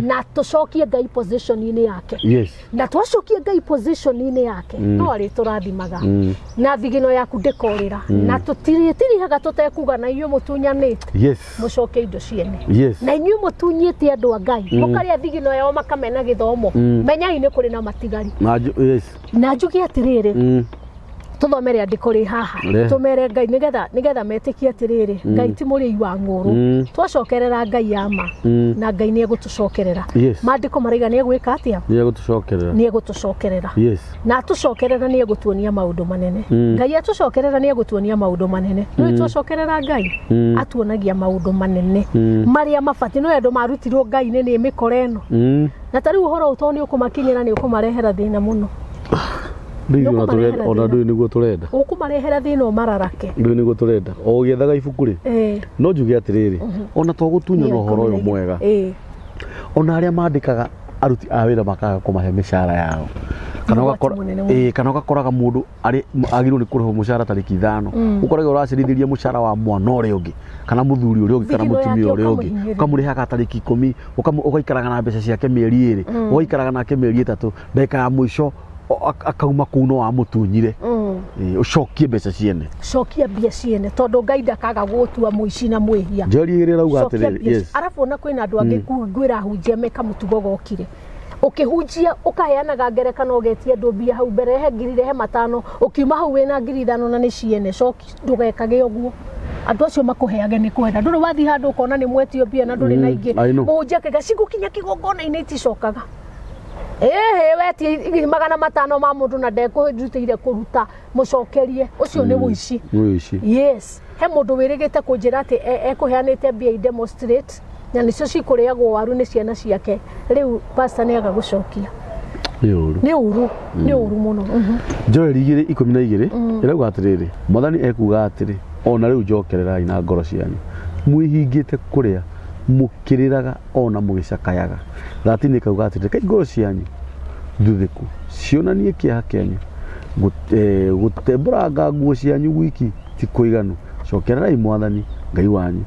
na tũcokie Ngai position-inĩ yake. Yes. Na twacokia Ngai position-inĩ yake, no arĩtũrathimaga. Na thigino yaku ndĩkorĩra. Na tũtirĩtirihaga tũtekuga na inyuĩ mũtunyanĩte. Yes. Mũcoke indo ciene. Yes. Na inyuĩ mũtunyĩte andũ a Ngai, mũkarĩa thigino yao makamena gĩthomo. Menyai nĩ kũrĩ na matigari. Na yes. Na njuge atĩrĩrĩ, tũthome rĩandĩko rĩ haha. Rehe. Tũmere Ngai nĩgetha metĩkie atĩrĩrĩ, Ngai ti mũrĩi wa ng'ũrũ. Twacokerera Ngai ya ma, na Ngai nĩ egũtũcokerera. Yes. Maandĩko maraiga nĩ egwĩka atĩa? Nĩ egũtũcokerera. Nĩ egũtũcokerera. Yes. Na atũcokerera nĩ egũtuonia maũndũ manene. Ngai atũcokerera nĩ egũtuonia maũndũ manene. Nĩ twacokerera Ngai, atuonagia maũndũ manene marĩa mabatiĩ. No andũ marutirwo Ngai-inĩ nĩ mĩkora ĩno. Na ta rĩu ũhoro ũyũ tondũ nĩ ũkũmakinyĩra nĩ ũkũmarehera thĩna mũno. Ndũĩ ona ndũĩ nĩguo tũrenda. Ũkũmarehera thĩna ũmararake. Ndũĩ nĩguo tũrenda. O ũgĩethaga ibuku rĩ, no njuge atĩrĩrĩ, ona to gũtunyana ũhoro ũyũ mwega, ona arĩa mandĩkaga aruti a wĩra makaga kũmahe mĩcara yao. Kana Ũgwati ũgakora mũnene mũno. kana ũgakoraga mũndũ arĩ agĩrĩirwo nĩ kũrĩhwo mũcara tarĩki 5, ũkorage ũracerithĩria mũcara wa mwana ũrĩa ũngĩ kana mũthuri ũrĩa ũngĩ kana Thigino yake mũtumia ũrĩa ũngĩ, ũkamũhinyĩrĩria. ũkamũrĩhaga tarĩki 10, ũgaikaraga na mbeca ciake mĩeri 2, ũgaikaraga nake mĩeri 3, ndagĩka ya mũico akauma kũu no wamũtunyire. Ũcokie mbeca ciene. Cokia mbia ciene tondũ Ngai ndakaga gũgũtua mũici na mwĩhia. Njeri igĩrĩ ĩrauga Cokia atĩrĩrĩ, mbia. yes. Arabu ona kwĩna andũ angĩ ngwĩra ahunjia meka mũtugo gokire. Ũkĩhunjia ũkaheanaga ngerekano ũgetia andũ mbia hau mbere, rehe ngiri, rehe 5, ũkiuma hau wĩna ngiri 5 na nĩ ciene, coki ndũgekage ũguo. Andũ acio makũheage nĩ kwenda. Ndũrĩ wathiĩ handũ ũkona nĩ mwetio mbia na ndũrĩ na ingĩ. I know. Mũhunjia akauga cigũkinya kĩgongona-inĩ iticokaga. Ĩhĩ wetie 500 ma mũndũ na ndekũrutĩire kũruta, mũcokerie. Ũcio nĩ ũici. Nĩ ũici. Yes. He mũndũ wĩrĩgĩte kũnjĩra atĩ ekũheanĩte mbia i demonstrate na nĩcio cikũrĩagwo waru nĩ ciana ciake. Rĩu pastor nĩ aga gũcokia. Nĩ ũru. Nĩ ũru. Nĩ ũru mũno. Joeli 2:12 ĩrauga atĩrĩrĩ, Mwathani ekuga atĩrĩ, ona rĩu njokererai na ngoro cianyu, mwĩhingĩte kũrĩa mũkĩrĩraga ona mũgĩcakayaga. 13 ĩkauga atĩrĩrĩ, kai ngoro cianyu thuthĩku cionanie kĩeha kĩanyu, gũtembũranga nguo cianyu gwiki ti kũiganu. Cokererai Mwathani Ngai wanyu,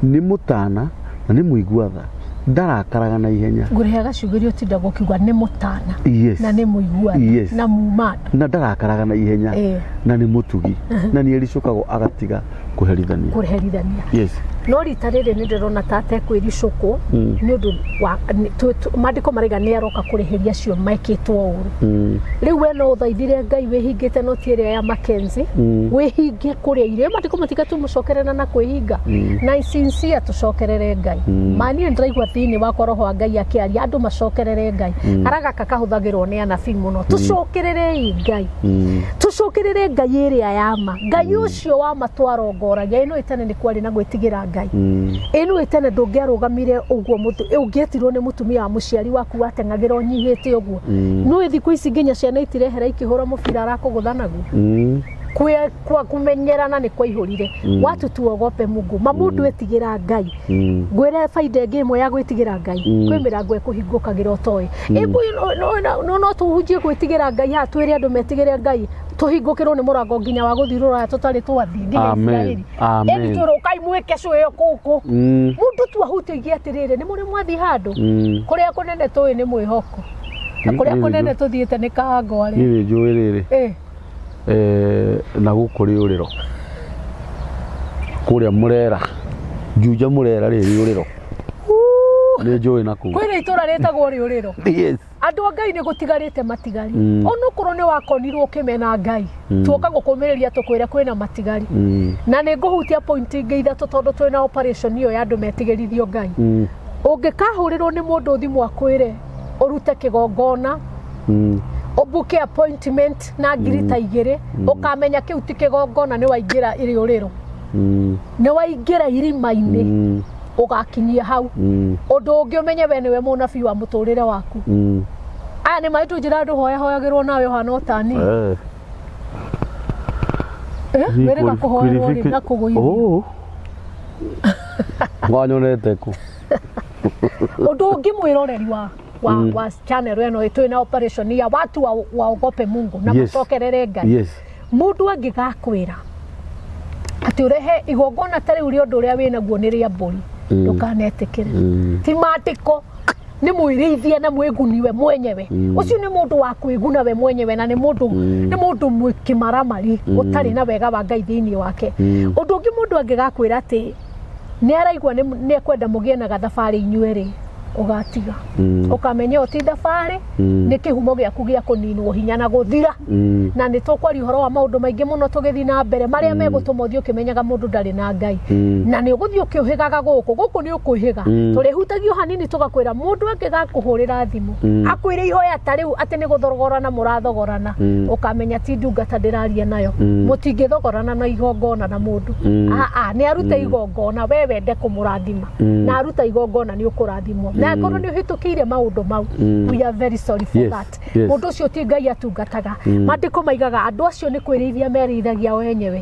nĩ mũtana na nĩ mũigua tha, ndarakaraga na ihenya. Ngũrĩhaga ciugo iria ũtindaga ũkiuga nĩ mũtana Yes. na nĩ mũigua tha Yes. na muma andũ. Na ndarakaraga na ihenya na nĩ mũtugi na nĩ ericũkagwo agatiga kũherithania. Kũherithania. Yes. No rita rĩrĩ nĩ ndĩrona ta atekwĩricũkwo nĩ ũndũ wa maandĩko maraiga nĩ aroka kũrĩhĩria acio mekĩtwo ũru. Rĩu we no ũthaithire Ngai wĩhingĩte no ti ĩrĩa ya Mackenzie, wĩhinge kũrĩa irio. Maandĩko matiga tũmũcokerera na kwĩhinga. Na sincere tũcokerere Ngai. Ma niĩ ndĩraigua thĩinĩ wakwa roho wa Ngai akĩaria andũ macokerere Ngai. Kara gaka kahũthagĩrwo nĩ anabii mũno. Tũcokererei Ngai. Tũcokerere Ngai ĩrĩa ya ma. Ngai ũcio wa ma twarongoragia. Ĩno ĩtene nĩ kwarĩ na gwĩtigĩra Ngai. Ĩno ĩtene ndũngĩarũgamire ũguo ũngĩetirwo nĩ mũtumia wa mũciari waku wateng'agĩra ũnyihĩte ũguo. No thikũ ici nginya ciana itirehera ikĩhũra mũbira arakũgũtha naguo. Kwa kũmenyerana nĩ kwaihũrire. Watu tuogope Mungu. Ma mũndũ etigĩra Ngai. Ngwĩre baida ĩngĩ ĩmwe ya gwĩtigĩra Ngai. Kwĩ mĩrango ĩkũhingũkagĩra ũtoĩ. No tũhunjie gwĩtigĩra Ngai haha twĩre andũ metigĩre Ngai. Tũhingũkĩrwo nĩ mũrango nginya wa gũthiĩ rũraya tũtarĩ twathiĩ nginya Amen. Isiraeli. Amen. Ĩni twĩrwo ũkai mwĩke cũ ĩyo gũkũ. Mũndũ tu ahutagia atĩrĩrĩ, nĩ mũrĩ mwathiĩ handũ? Kũrĩa kũnene tũĩ nĩ mwĩhoko. Na kũrĩa kũnene tũthiĩte nĩ Kangware. Niĩ nĩ njũĩ rĩrĩ. Na gũkũ rĩũrĩro. Kũrĩa Mũrera. Juja Mũrera rĩ rĩũrĩro. Nĩ njũĩ na kũu. Kwĩna itũra rĩtagwo Rĩũrĩro. Yes. Andũ a Ngai nĩ gũtigarĩte matigari. Onokorwo nĩ wakonirwo ũkĩmena Ngai, tuoka gũkũmĩrĩria tũkwĩre kwĩna matigari. Na nĩ ngũhutia point ingĩ ithatũ tondũ twĩna operation ĩyo ya andũ metigĩrithio Ngai. Ũngĩkahũrĩrwo nĩ mũndũ thimũ akwĩre ũrute kĩgongona, ũbuke appointment na 2,000, ũkamenya kĩu ti kĩgongona, nĩ waingĩra rĩũrĩro, nĩ waingĩra irima-inĩ, ũgakinyia hau. Ũndũ ũngĩ ũmenye we nĩwe mũnabii wa mũtũrĩre waku. Aya nĩ maĩ njĩra andũ hoya hoyagĩrwo nawe ũhana ũtani. Wĩrĩga kũhoerwo rĩ na kũgũithio. Oh. Wanyonete kũ? Ũndũ ũngĩ mwĩroreri wa channel ĩno, twĩna operation ya watu waogope Mungu na macokerere Ngai. Mũndũ angĩgakwĩra atĩ ũrehe igongona ta rĩu rĩa ũndũ ũrĩa wĩnaguo nĩ rĩa mbũri, ndũkanetĩkĩre. Ti mandĩko, nĩ mwĩrĩithie na mwĩguni we mwenyewe. Ũcio nĩ mũndũ wa kwĩguna we mwenyewe, na nĩ mũndũ kĩmaramari ũtarĩ na wega wa Ngai thĩinĩ wake. Ũndũ ũngĩ, mũndũ angĩgakwĩra atĩ nĩ araigua nĩ ekwenda mũgĩe na gathabarĩ inyuerĩ, ũgatiga. Ũkamenya ĩyo ti thabarĩ, nĩ kĩhumo gĩaku gĩa kũninwo hinya na gũthira. Na nĩ tũkwaria ũhoro wa maũndũ maingĩ mũno tũgĩthiĩ na mbere marĩa megũtũma ũthiĩ ũkĩmenyaga mũndũ ndarĩ na Ngai. Na nĩ ũgũthiĩ ũkĩũhĩgaga gũkũ gũkũ, nĩ ũkwĩhĩga. Tũrĩhutagia o hanini tũgakwĩra mũndũ angĩgakũhũrĩra thimũ akwĩre ihoya ta rĩu atĩ nĩ gũthogorana mũrathogorana, ũkamenya ti ndungata ndĩraria nayo. Mũtingĩthogorana na igongona na mũndũ. Aa, nĩ arute igongona, we wende kũmũrathima, na aruta igongona nĩ ũkũrathimwo. Na angorwo nĩ ũhĩtũkĩire maũndũ mau, we are very sorry for that. Mũndũ ũcio ti Ngai atungataga. Maandĩko maigaga andũ acio nĩ kwĩrĩithia merĩithagia o enyewe.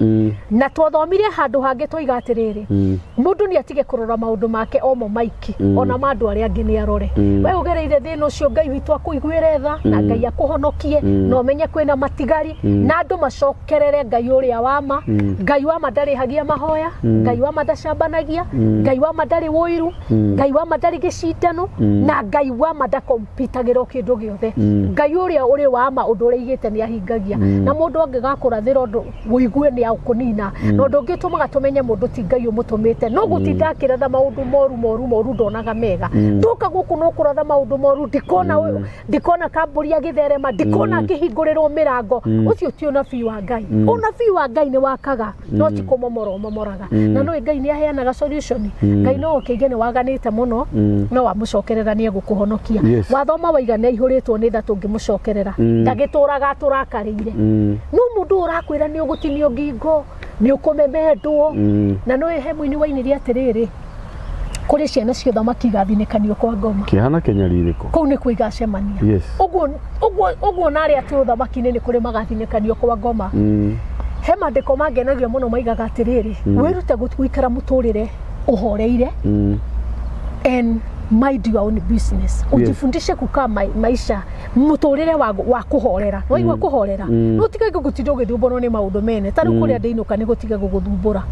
Na twathomire handũ hangĩ twoiga atĩrĩrĩ, mũndũ nĩ atige kũrora maũndũ make omo maiki, ona ma andũ arĩa angĩ nĩ arore. We ũgereire thĩna ũcio, Ngai witũ akũiguĩre tha na Ngai akũhonokie, na ũmenye kwĩna matigari, na andũ macokerere Ngai ũrĩa wa ma. Ngai wa ma ndarĩhagia mahoya, Ngai wa ma ndacambanagia, Ngai wa ma ndarĩ ũiru, Ngai wa ma ndarĩ gĩcindano, na Ngai wa ma ndakompitagĩra o kĩndũ gĩothe. Ngai ũrĩa ũrĩ wa ma, ũndũ ũrĩa aigĩte nĩ ahingagia. Na mũndũ angĩgakũrathĩra ũndũ ũigue nĩ agũkũnina, na ũndũ ũngĩ ũtũmaga tũmenye mũndũ ti Ngai ũmũtũmĩte no gũtinda akĩratha maũndũ moru moru moru, ndonaga mega. Ndoka gũkũ no kũratha maũndũ moru, ndikona ũyũ, ndikona kambũri agĩtherema, ndikona akĩhingũrĩrwo mĩrango, ũcio ti ũnabii wa Ngai. Ũnabii wa Ngai nĩ wakaga, no ti kũmomora ũmomoraga. Na no Ngai nĩ aheanaga solution. Ngai no ũkĩige nĩ waganĩte mũno, no wamũcokerera nĩ egũkũhonokia. Wathoma waiga nĩ aihũrĩtwo nĩ tha, tũngĩmũcokerera ndagĩtũraga atũrakarĩire. No mũndũ ũrakwĩra nĩ ũgũtinio ngingo, nĩ ũkũmemendwo, na no he mũini wainire atĩrĩrĩ, kũrĩ ciana cia ũthamaki igathinĩkanio kwa ngoma. Kĩhana kĩnyarirĩko. Kũu nĩkuo igacemania. Ũguo ũguo ũguo, na arĩa twĩ ũthamaki-inĩ nĩ kũrĩ magathinĩkanio kwa ngoma. He maandĩko mangenagia mũno maigaga atĩrĩrĩ, wĩrute gũikara mũtũrĩre ũhoreire and mind your own business. Ujifundishe kukaa maisha mũtũrĩre wa kũhorera. Waigua kũhorera, no tige gũtinda ũgĩthumbũrwo nĩ maũndũ mene. Ta rĩu kũrĩa ndĩinũka nĩ gũtiga gũgũthumbũra,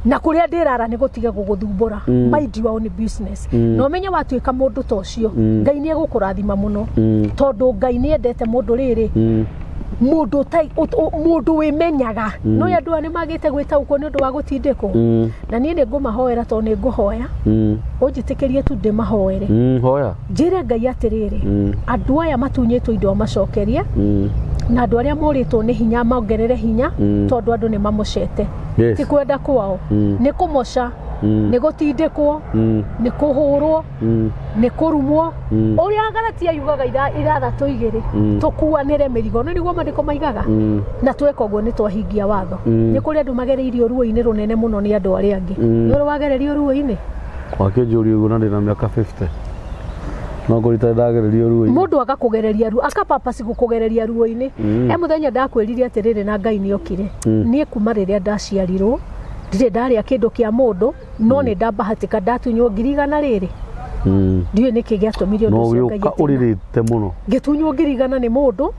na kũrĩa ndĩrara nĩ gũtiga gũgũthumbũra. Mind your own business, na ũmenye watuĩka mũndũ ta ũcio, Ngai nĩ egũkũrathima mũno, tondũ Ngai nĩ endete mũndũ rĩrĩ, mũndũ mũndũ wĩmenyaga. No andũ aya nĩ magĩte gwĩtaũkwo nĩ ũndũ wa gũtindĩkwo. Na niĩ nĩ ngũmahoera, tondũ nĩ ngũhoya ũnjĩtĩkĩrie tu ndĩmahoere. Hoya. Njĩre Ngai atĩrĩrĩ, andũ aya matunyĩtwo indo amacokerie, na andũ arĩa morĩtwo nĩ hinya mongerere hinya, tondũ andũ nĩ mamũcete. Ti kwenda kwao, nĩ kũmoca, nĩ gũtindĩkwo, nĩ kũhũrwo, nĩ kũrumwo. Ũrĩa Galatia yugaga ithathatũ igĩrĩ, tũkuanĩre mĩrigo, no nĩguo maandĩko maigaga. Na tweka ũguo nĩ twahingia watho. Nĩ kũrĩ andũ magereirio ruo-inĩ rũnene mũno nĩ andũ arĩa angĩ. Nĩ ũrĩ wagererio ruo-inĩ? Wakĩnjũria ũguo na ndĩna mĩaka 50, no ngũrita ndagererio ruo. Mũndũ agakũgereria ruo, akapapasi gũkũgereria ruo-inĩ. E mũthenya ndakwĩrire atĩrĩrĩ, na Ngai nĩ okire, niĩ kuma rĩrĩa ndaciarirwo ndirĩ ndarĩa kĩndũ kĩa mũndũ, no nĩ ndambahatika ndatunywo 100,000 rĩrĩ. Ndiũĩ nĩkĩ gĩatũmire ũndũ No ũcio Ngai ũgĩũka atĩna. Ũrĩrĩte mũno. Ngĩtunywo 100,000 nĩ mũndũ,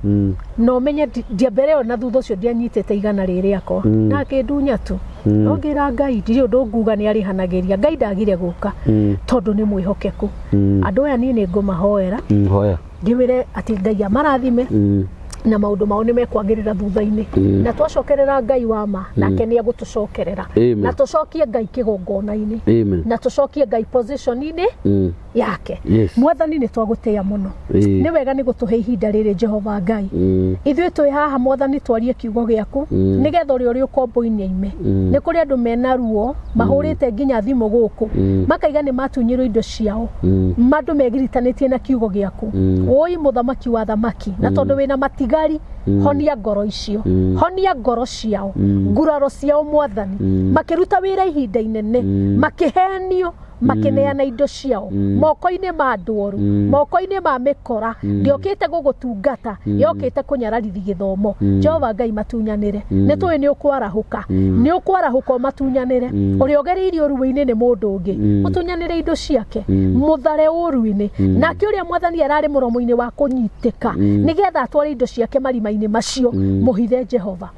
na ũmenye mbere ĩyo na thutha ũcio ndianyitĩte 100 rĩrĩ rĩakwa, na akĩndunya tu. No ngĩra Ngai ndirĩ ũndũ nguga, nĩ arĩhanagĩria. Ngai ndagire gũka, tondũ nĩ mwĩhokeku. Andũ aya niĩ nĩ ngũmahoera. Hoya. Ndĩwĩre atĩ Ngai amarathime. Na maũndũ mao nĩ mekwagĩrĩra thutha-inĩ. Na twacokerera Ngai wa ma, nake nĩ egũtũcokerera. Amen. Na tũcokie Ngai kĩgongona-inĩ. Amen. Na tũcokie Ngai position-inĩ yake. Mwathani, nĩ twagũtĩĩa mũno. Nĩ wega nĩ gũtũhe ihinda rĩrĩ, Jehova Ngai. Ithuĩ twĩ haha, Mwathani, twarie kiugo gĩaku nĩgetha ũrĩa ũrĩ ũkombo-inĩ aime. Nĩ kũrĩ andũ mena ruo mahũrĩte nginya thimũ gũkũ makaiga nĩ matunyirwo indo ciao, mandũ megiritanĩtie na kiugo gĩaku. Ũi mũthamaki wa thamaki, na tondũ wĩna matigari, honia ngoro icio, honia ngoro ciao, nguraro ciao, Mwathani, makĩruta wĩra ihinda inene, makĩhenio, makĩneana indo ciao moko-inĩ ma andũ oru, moko-inĩ ma mĩkora ndĩokĩte gũgũtungata, yokĩte kũnyararithi gĩthomo. Jehova Ngai, matunyanĩre. Nĩ tũĩ nĩ ũkwarahũka, nĩ ũkwarahũka ũmatunyanĩre. Ũrĩa ũgereirie ũruĩ-inĩ nĩ mũndũ ũngĩ, mũtunyanĩre indo ciake, mũthare ũru-inĩ. Nake ũrĩa, Mwathani, ararĩ mũromo-inĩ wa kũnyitĩka nĩgetha atware indo ciake marima-inĩ macio, mũhithe, Jehova.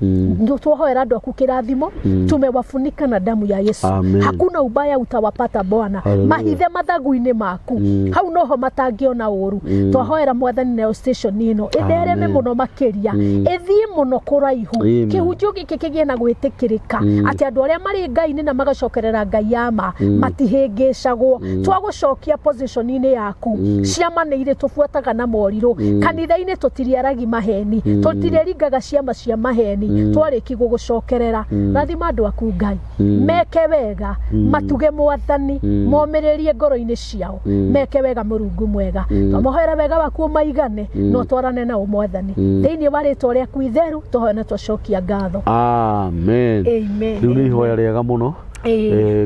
Twohoera andũ aku kĩrathimo, tumewafunika na damu ya Yesu. Amen. Hakuna ubaya utawapata, Bwana. Hallelujah. Mahithe mathagu-inĩ maku, hau noho matangĩona ũru. Twahoera, Mwathani, nayo station ĩno ĩthereme Amen. mũno makĩria, ĩthiĩ mũno kũraihu. Amen. Kĩhunjio gĩkĩ kĩgĩe na gwĩtĩkĩrĩka atĩ andũ arĩa marĩ Ngai-inĩ na magacokerera Ngai ya ma matihĩngĩcagwo. Twagũcokia position-inĩ yaku. Ciama nĩ irĩ tũbuataga na morirũ kanitha-inĩ, tũtiriaragi maheni, tũtirĩringaga ciama cia maheni. Twarĩki gũgũcokerera, rathima andũ aku, Ngai, meke wega, matuge, Mwathani, momĩrĩrie ngoro-inĩ ciao, meke wega. Mũrungu mwega, twamohoera wega waku ũmaigane no twarane nao, Mwathani, thĩinĩ wa rĩtwa rĩaku itheru tũhoe na twacokia ngatho. Amen. Amen. Rĩu nĩ ihoya rĩega mũno.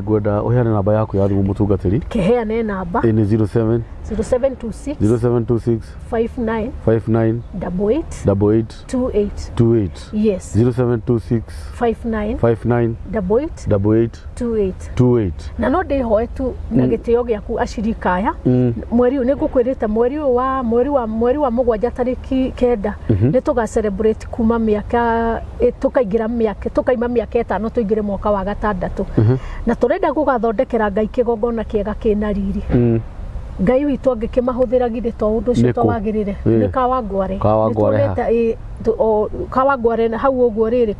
Ngwenda ũheane namba yaku ya thimũ, mũtungatĩri. Kĩheane namba. Ĩ nĩ 07 0726 0726 59 59 88 88 28. 28. Yes. 0726 59 59 88 88 28. 28. Na no ndĩhoe tu na gĩtĩo gĩaku, acirika aya, mweri ũyũ nĩ ngũkwĩrĩte, mweri ũyũ wa mweri wa 7 tarĩki 9 nĩ tũga celebrate kuma mĩaka tũkaingĩra mĩaka, tũkaima mĩaka 5 tũingĩre mwaka wa gatandatũ, na tũrenda gũgathondekera Ngai kĩgongona kĩega kĩna riri. Ngai witũ angĩkĩmahũthĩra, githĩ to ũndũ ũcio to Nĩkũ? wagĩrĩre? Nĩ Kawangware. Kawangware ha? Nĩtuonete, Kawangware hau ũguo rĩrĩ,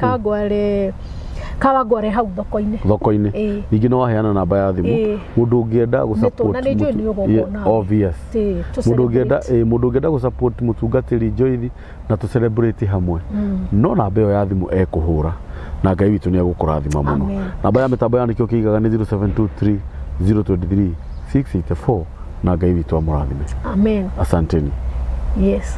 Kawangware hau thoko-inĩ. Thoko-inĩ. Ningĩ no waheana namba ya thimũ, mũndũ ũngĩenda gũ Nĩ support na nĩ njũĩ nĩ ũgũkona. Yeah, obvious. Tũ Mũndũ ũngĩenda celebrate. Mũndũ ũngĩenda gũ support mũtungatĩri Joyce na tũ celebrate hamwe, no namba ĩyo ya thimũ ekũhũra, na Ngai witũ nĩ egũkũrathima mũno. Amen. Namba ya mĩtambo ya nĩkĩo kĩigaga nĩ 0723 023 684, na Ngai witũ amũrathime. Amen. Asanteni. Yes.